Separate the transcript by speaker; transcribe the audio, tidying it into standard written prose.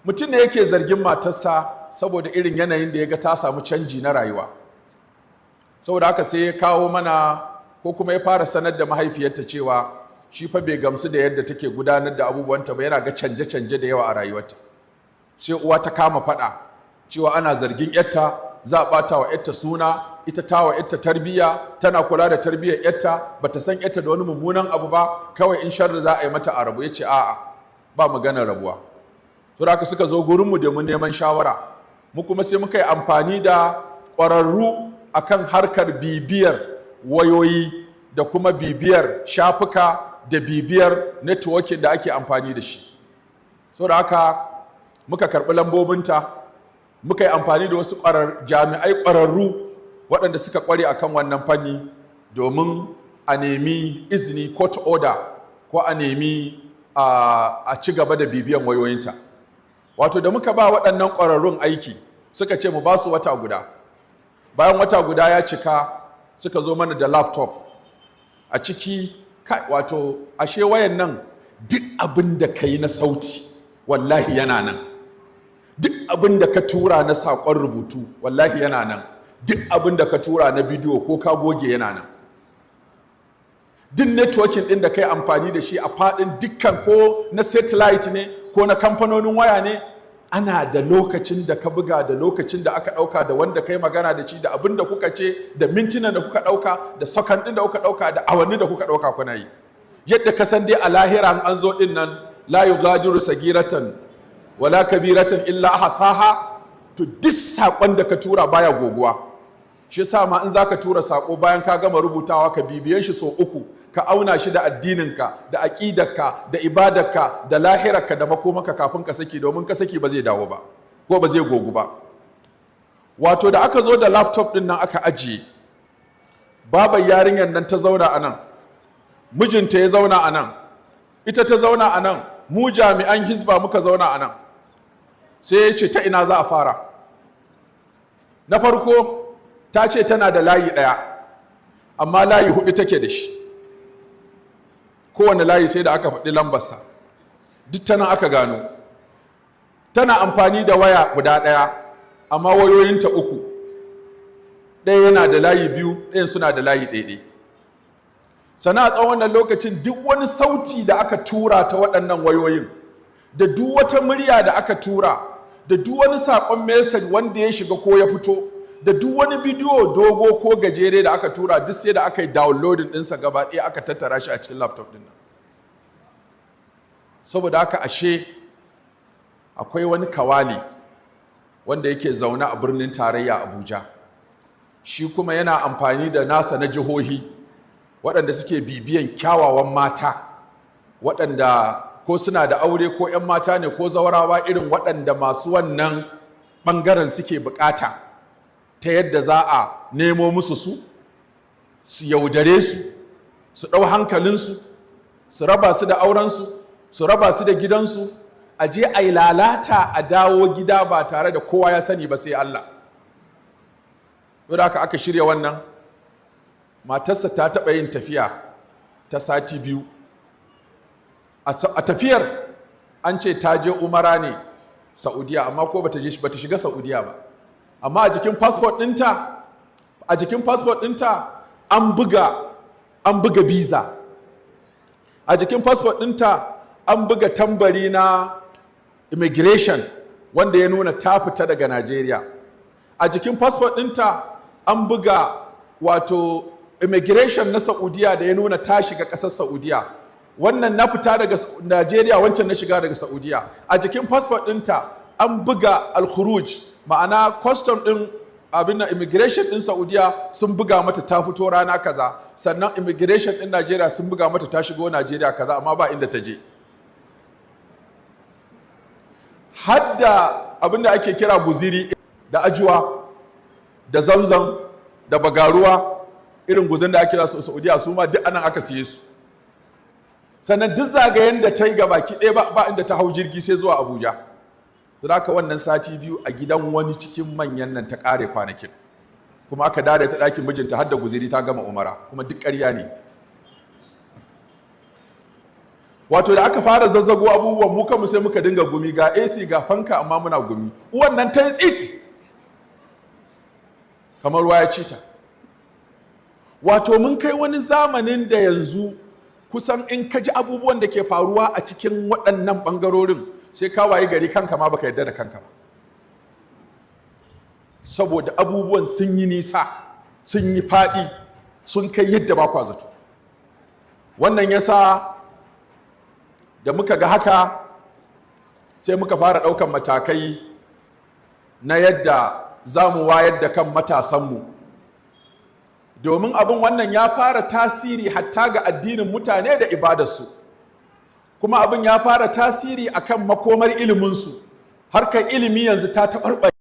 Speaker 1: Mutum ne yake zargin matarsa saboda irin yanayin da ya ga ta samu canji na rayuwa. Saboda haka sai ya kawo mana, ko kuma ya fara sanar da mahaifiyarta cewa shi fa bai gamsu da yadda take gudanar da abubuwanta ba, yana ga canje-canje da yawa a rayuwarta. Sai uwa ta kama faɗa cewa ana zargin yarta, za a ɓata wa yarta suna, ita ta wa yarta tarbiyya, tana kula da tarbiyyar yarta, bata san yarta da wani mummunan abu ba, kawai in sharri za a yi mata a rabu. Ya ce a'a, ba maganar rabuwa. To haka suka zo gurinmu domin neman shawara. Mu kuma sai muka yi amfani da ƙwararru akan harkar bibiyar wayoyi da kuma bibiyar shafuka da bibiyar networking da ake amfani da shi. Saboda haka muka karɓi lambobinta, muka yi amfani da wasu jami'ai ƙwararru waɗanda suka ƙware akan wannan fanni domin a nemi izini, court order, ko a nemi a ci gaba da bibiyan wayoyinta. Wato da muka ba waɗannan ƙwararrun aiki, suka ce mu ba su wata guda. Bayan wata guda ya cika, suka zo mana da laptop a ciki. Wato ashe wayan nan, duk abin da ka yi na sauti, wallahi yana nan. Duk abin da ka tura na saƙon rubutu, wallahi yana nan. Duk abin da ka tura na bidiyo, ko ka goge, yana nan. Duk networking ɗin da kai amfani da shi a faɗin dukkan, ko na satellite ne ko na kamfanonin waya ne, ana da lokacin da ka buga, da lokacin da aka ɗauka, da wanda kai magana da shi, da abin da kuka ce, da mintunan da kuka ɗauka, da second ɗin da kuka ɗauka, da awanni da kuka ɗauka kuna yi. Yadda ka san dai a lahira an zo ɗin nan, لا يغادر صغيرة ولا كبيرة إلا أحصاها. To duk saƙon da ka tura baya goguwa. Shi yasa ma in zaka tura saƙo, bayan ka gama rubutawa, ka bibiye shi sau uku, ka auna shi da addininka, da aƙidarka, da ibadarka, da lahirarka, da makomaka, kafin ka saki, domin ka saki ba zai dawo ba ko ba zai gogu ba. Wato da aka zo da laptop din nan aka ajiye, babar yarinyar nan ta zauna a nan, mijinta ya zauna a nan, ita ta zauna a nan, mu jami'an Hisba muka zauna a nan. Sai ya ce ta ina za a fara? Na farko, ta ce tana da layi ɗaya, amma layi hudu take da shi. Kowane layi sai da aka faɗi lambarsa. Duk tana aka gano tana amfani da waya guda ɗaya, amma wayoyinta uku. Ɗaya yana da layi biyu, ɗayan suna da layi ɗaiɗai. Sannan a tsawon wannan lokacin, duk wani sauti da aka tura ta waɗannan wayoyin, da duk wata murya da aka tura, da duk wani saƙon message wanda ya shiga ko ya fito, da duk wani bidiyo dogo ko gajere da aka tura, duk sai da aka yi downloading ɗinsa gaba ɗaya, aka tattara shi a cikin laptop ɗin nan. Saboda haka ashe akwai wani kawali wanda yake zaune a birnin tarayya Abuja. Shi kuma yana amfani da nasa na jihohi, waɗanda suke bibiyan kyawawan mata, waɗanda ko suna da aure ko 'yan mata ne ko zawarawa, irin waɗanda masu wannan ɓangaren suke bukata, ta yadda za a nemo musu su, su yaudare su, su ɗau hankalinsu, su raba su da aurensu, su raba su da gidansu, a je a yi lalata, a dawo gida ba tare da kowa ya sani ba sai Allah. Yau da aka shirya wannan. Matarsa ta taɓa yin tafiya ta sati 2. A tafiyar an ce ta je umara ne Saudiya, amma ko bata je, bata shiga Saudiya ba. Amma a jikin passport ɗinta an buga visa. A jikin passport ɗinta an buga tambari na immigration wanda ya nuna ta fita daga Najeriya. A jikin passport ɗinta an buga wato immigration na Saudiya da ya nuna ta shiga ƙasar Saudiya. Wannan na fita daga Najeriya, wancan na shiga daga Saudiya. A jikin passport ɗinta an buga الخروج, ma'ana custom ɗin, abin na immigration ɗin Saudiya sun buga mata ta fito rana kaza. Sannan immigration ɗin Najeriya sun buga mata ta shigo Najeriya kaza, amma ba inda ta je. Hadda abin da ake kira guziri, da ajuwa, da Zamzam, da bagaruwa, irin guzin da ake su Saudiya, su ma duk anan aka siye su. Sannan duk zagayen da ta yi gabaki ɗaya, ba inda ta hau jirgi sai zuwa Abuja. Haka wannan sati 2 a gidan wani cikin manyan nan ta ƙare kwanakin, kuma aka dare ta ɗakin mijinta har da guziri, ta gama umara, kuma duk ƙarya ne. Wato da aka fara zazzago abubuwan, mu kanmu sai muka dinga gumi. Ga AC, ga fanka, amma muna gumi. Uwan nan ta yi tsit kamar ruwa ya ci ta. Wato mun kai wani zamanin da yanzu kusan in ka ji abubuwan da ke faruwa a cikin waɗannan ɓangarorin, sai ka wayi gari kanka ma baka yarda da kanka ba, saboda abubuwan sun yi nisa, sun yi faɗi, sun kai yadda ba kwa zato. Wannan yasa da muka ga haka, sai muka fara ɗaukan matakai na yadda za mu wayar da kan matasanmu, domin abin wannan ya fara tasiri hatta ga addinin mutane da ibadarsu, kuma abin ya fara tasiri akan makomar iliminsu. Harkar ilimi yanzu ta taɓarɓare.